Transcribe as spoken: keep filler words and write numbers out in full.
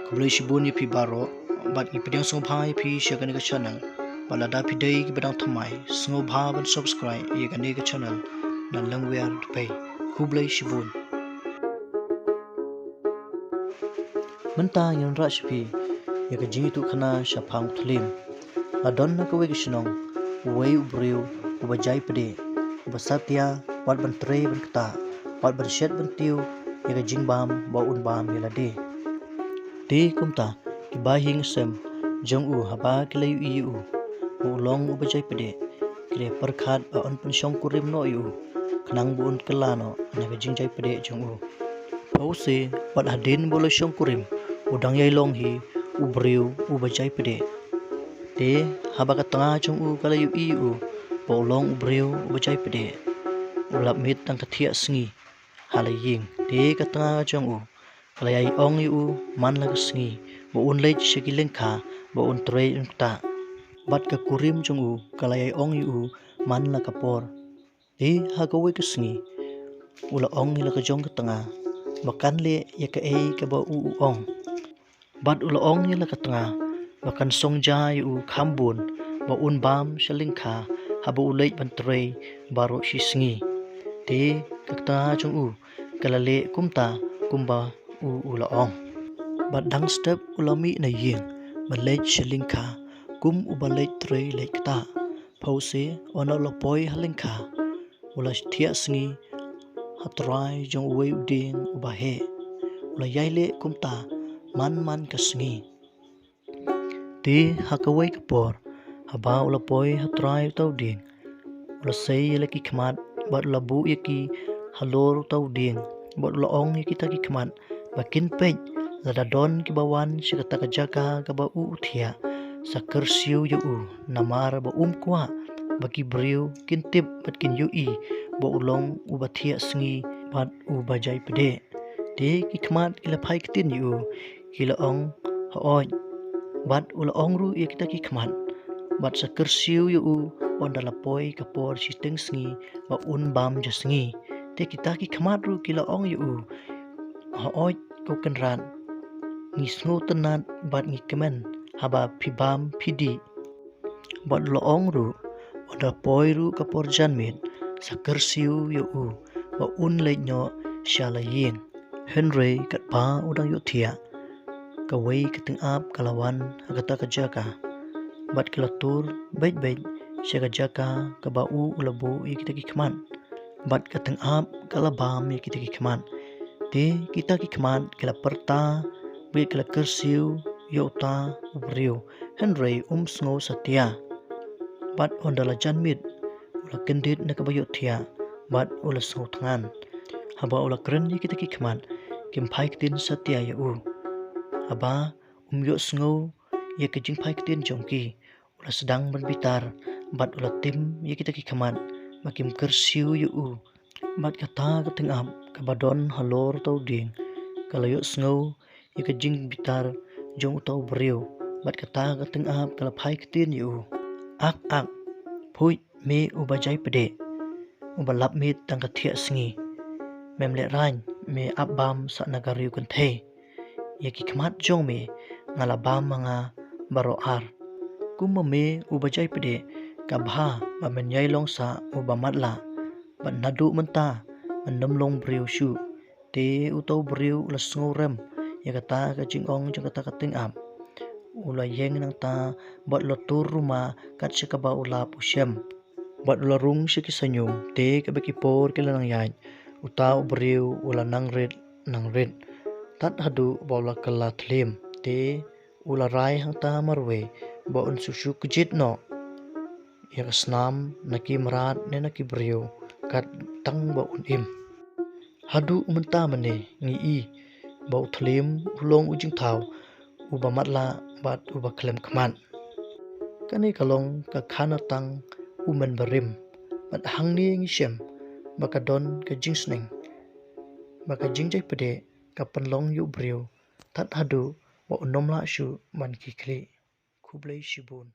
Khublei shibun ïa phi baroh, bad ngi pdiang sngewbha ïa phi sha kane ka channel. Bad lada phi dei kiba dang thymmai, sngewbha ban subscribe ïa kane ka channel na Langwer Dpei. Khublei shibun. Mynta ngin wanrah sha phi ïa ka jingïathuhkhana shaphang u Thlim. La don ha kawei ka shnong uwei u briew uba jai pdeh, uba satia wat ban trei ban ktah, wat ban shet ban tiew ïa ka jingbam ba un bam ïa lade. Te kumta ki bahaïing sem jong u, haba ki la ïohi ïa u ba u long uba jai pdeh, ki la pyrkhat ba yn pynshongkurim noh ïa u khnang ba un kylla noh na ka jingjai pdeh jong u. Phewse, wat hadien ba u la shongkurim, u dang ïai long hi u briew uba jai pdeh. Te haba ka tnga jong u ka la ïohi ïa u ba u long u briew uba jai pdeh, u la lap miet tang ka thiah sngi ha la ïing. Te ka tnga jong u ka la ïai ong ïa u man la ka sngi ba un leit sha ki lyngkha ba un trei un ktah. Bad ka kurim jong u ka la ïai ong ïa u man la ka por. Te ha kawei ka sngi u la ong ïa la ka jong ka tnga ba kan leh ïa kaei kaba u u ong. Bad u la ong ïa la ka tnga ba kan song ja ïa u kham bun ba un bam sha lyngkha haba u leit ban trei baroh shi sngi. Te ka tnga jong u ka la leh kumta kumba u u la ong. Bad dang step u la mih na ïing ban leit sha lyngkha kum uba leit trei leit ktah. Phewse, ynda u la poi ha lyngkha, u la thiah sngi ha trai jong uwei u dieng uba heh. U la ïai leh kumta man man ka sngi. Te ha kawei ka por, haba u la poi ha trai uta u dieng, u la sei ïa la ki khmat bad u la buh ïa ki halor uta u dieng, bad u la ong ïa kita ki khmat ba kin peit lada don kiba wan sha kata ka jaka kaba u u thiah, sa kyrsiew ïa u, namar ba um kwah ba ki briew kin tip bad kin ïohi ba u long uba thiah sngi bad uba jai pdeh. Te ki khmat ki la phai ktien ïa u, ki la ong, hooid. Bad u la ong ruh ïa kita ki khmat, bad sa kyrsiew ïa u ynda la poi ka por shiteng sngi ba un bam ja sngi. Te kita ki khmat ruh ki la ong ïa u, hooid ko Kynrad, ngi sngewtynnat bad ngi kmen haba phi bam phi dih. Bad u la ong ruh, ynda poi ruh ka por janmiet, sa kyrsiew ïa u ba un leit noh sha la ïing. Hynrei katba u dang ïohthiah, kawei ka tyngab ka la wan ha kata ka jaka. Bad ka la tur beit beit sha ka jaka kaba u u la buh ïa kita ki khmat. Bad ka tyngab ka la bam ïa kita ki khmat. Te kita ki khmat ki la pyrta bad ki la kyrsiew ïa uta u briew, hynrei um sngew satia. Bad ynda la janmiet, u la kyndit na kaba ïohthiah bad u la sngewthngan. Haba u la kren ïa kita ki khmat, kim phai ktien satia ïa u. Haba um ïohsngew ïa ka jingphai ktien jong ki, u la sdang ban bitar bad u la tim ïa kita ki khmat ba kim kyrsiew ïa u. Bad kata ka tyngab kaba don halor uta u dieng ka la ïohsngew ïa ka jingbitar jong uta u briew. Bad kata ka tyngab ka la phai ktien ïa u, ak ak, phuid me uba jai pdeh, uba lap miet tang ka thiah sngi. Mem lehraiñ, me ap bam sah na ka riew kynthei. Ïa ki khmat jong me nga la bam ma nga baroh ar. Kumba me uba jai pdeh, ka bha ba men ïai long sah uba matlah. Bad naduh mynta men nym long briew shuh. Te uta u briew u la sngewrem ïa kata ka jingong jong kata ka tyngab. U la ïeng nangta bad u la tur ruma kat sha kaba u lap u shem. Bad u la rung sha ki saiñum, te kaba ki por ki la nang ïaid, uta u briew u la nang rit nang rit, tad haduh ba u la kylla Thlim. Te u la rai hangta marwei ba un shu shu kjit noh ïa ka snam na ki mrad ne na ki briew kat tang ba un im. Haduh mynta mynne ngi i ba u Thlim u long u jingthaw uba matlah bad uba khlem khmat. Kane ka long ka khana tang u men barim. Bad hangne ngi shem ba ka don ka jingsneng ba ka jingjai pdeh ka pynlong ïa u briew tad haduh ba un nym lah shuh ban khih khlieh. Khublei shibun.